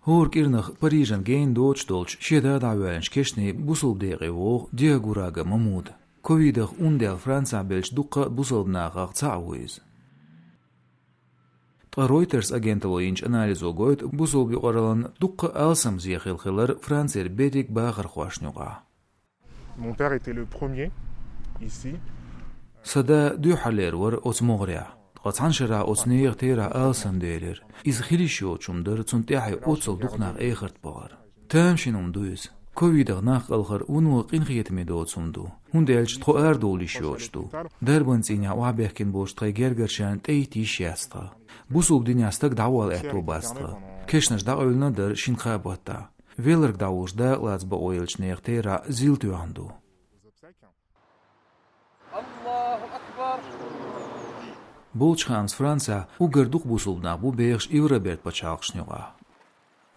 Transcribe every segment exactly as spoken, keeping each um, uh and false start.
ХӀора кӀирнах Парижан гена доцуш долчу шен да дӀавоьллинчу кешнийн бусалба декъе вогӀу Диагурага Мамуда. Ковидах ун даьлла Францехь беллачу дуккха а бусалба нахах цхьаъ ву иза. Ткъа Reuters агенталло йинчу анализо гойту бусалба юкъараллин дуккха а алсам зе хилла хилар Францера берриг бахархошна юкъахь. Mon père était le premier ici. Сан да дуьххьарлера вара оцу могӀарехь. Ткъа цхьана шарахь оцу нехан терахь алсамделира. Иза хила йиш йоцуш хӀума дара, цунна тӀаьхье оццул дукха нах эхарт бахара. Тамашийна хӀума ду иза. Ковидах нах кӀалхар вуно къинхетаме доцу хӀума ду, хӀунда аьлча тхо арадовла йиш йоцуш ду. Дарбан цӀийнехь охьабаьхкина болчу тхайн гергарчарна тӀейитта йиш яц тхан. Бусалба динехь стаг дӀавала аьтто бац тхан. Кешнаш дӀакъевлина а дара шина-кхаа баттахь. Велларг дӀавуллуш дакъалаца бакъо еллачу нехан терахь зил тоьхна ду. Болчу хаамца Францехь уггар дукха бусалба нах бу бехаш Евробертан пачхьалкхашна юкъахь.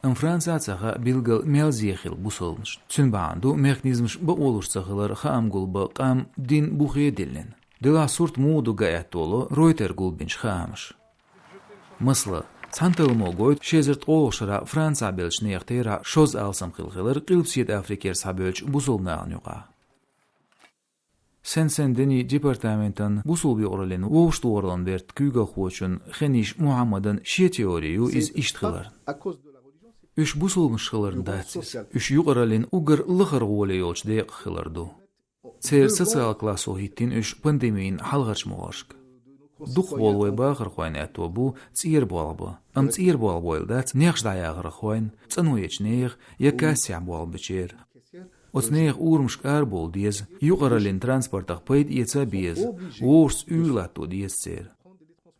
Амма Францехь а ца хаьа билггал мел зе хилла бусалбанашна. Цуьнан бахьана ду мехканизмаш бакъо луш ца хилар хаам гулбан къам, дин бухе а диллина. Делахь сурт муха ду га аьтто ло Reuters гулбинчу хаамаша. Масала, цхьана талламо гойту ши эзар ткъолгӀачу шарахь Францехь беллачу нехан терахь шозза алсам хилла хилар Къилбаседа Африкера схьабевллачу бусалба нахана юкъахь. Сен-Сен-Дени департаментан бусалба юкъараллин вовшахтохараллин бертан куьйгалхочун Хениш Мухьаммадан шен теори ю иза иштта хиларна. Уьш бусалбанаш хиларна дац иза. Уьш юкъараллин уггар лахара гӀоле йолчу декъах хилар ду. Церан социал классо хӀиттийна уьш пандемин хьалхарчу могӀаршка. Дукхахволу вайн бахархойн аьтто бу цӀера болх бан. Амма цӀера болх бан ойла дац нехаш дӀаяхархойн, цӀано ечу нехан я кассехь болх бечеран. Оцу нехан урамашка арабовла деза, юкъараллин транспортах пайда эца а беза, вовшашца уьйр латто деза церан.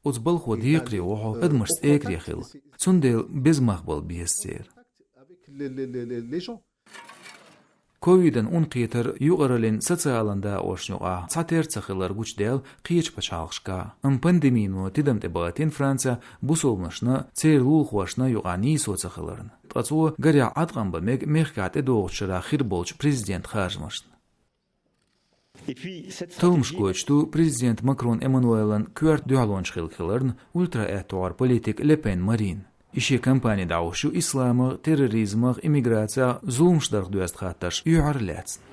Оцу балхо декхаре ву хьо, адамашца экаре хила, цундела беза мах бала беза церан. Ковидан ун кхетар юкъараллин социалан дакъошна юкъахь цхьатерра ца хилар гучудаьлла кхечу пачхьалкхашкахь. Амма пандемино тидам тӀе бахийтина Францехь бусалбанашна, церан лулахошна юкъахь нийсо ца хиларна. Ткъа цо гарехь Ӏаткъам бан мега мехкахь тӀедогӀучу шарахь хир болчу президентан харжамашна. Талламаш гойтуш ду президент Макрон Эммануэлан коьрта дуьхьалонча хилла хиларна ультра-аьтту гӀар политик Ле Пен Марин. И шен кампани дӀахьош ю исламах, терроризмах, иммиграцех, зуламаш дарх доьзна хаттарш юьхьар лаьцна.